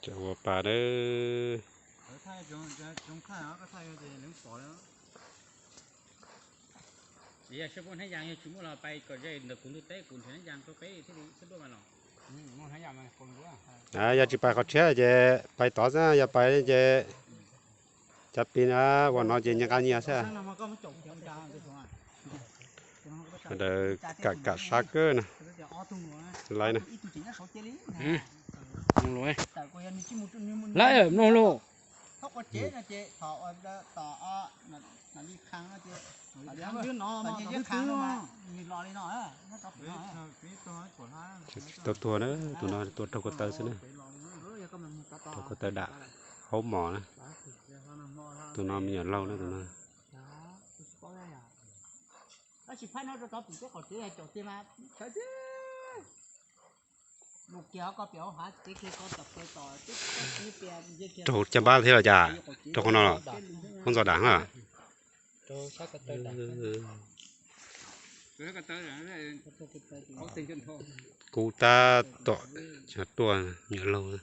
Cov ua pas nawb. Yog tsis pais qhov tshiab ces pais tod xwb, yog pais ces cov pis na, ua no ces nyias nqa nyias xwb. Sawv daws kam kam sab kawg na. Laiv na. Laiv mloog lauj. Tsis tau tuag na, tus no tuaj raug ko taw xwb na. Raug ko taw dam haub mos na. Tus no me nyuam laug na tus no. Raug caj npab thiab los cas, raug qhov no los, qhov ntxo dam na. Kub tab tom tuaj me nyuam laug.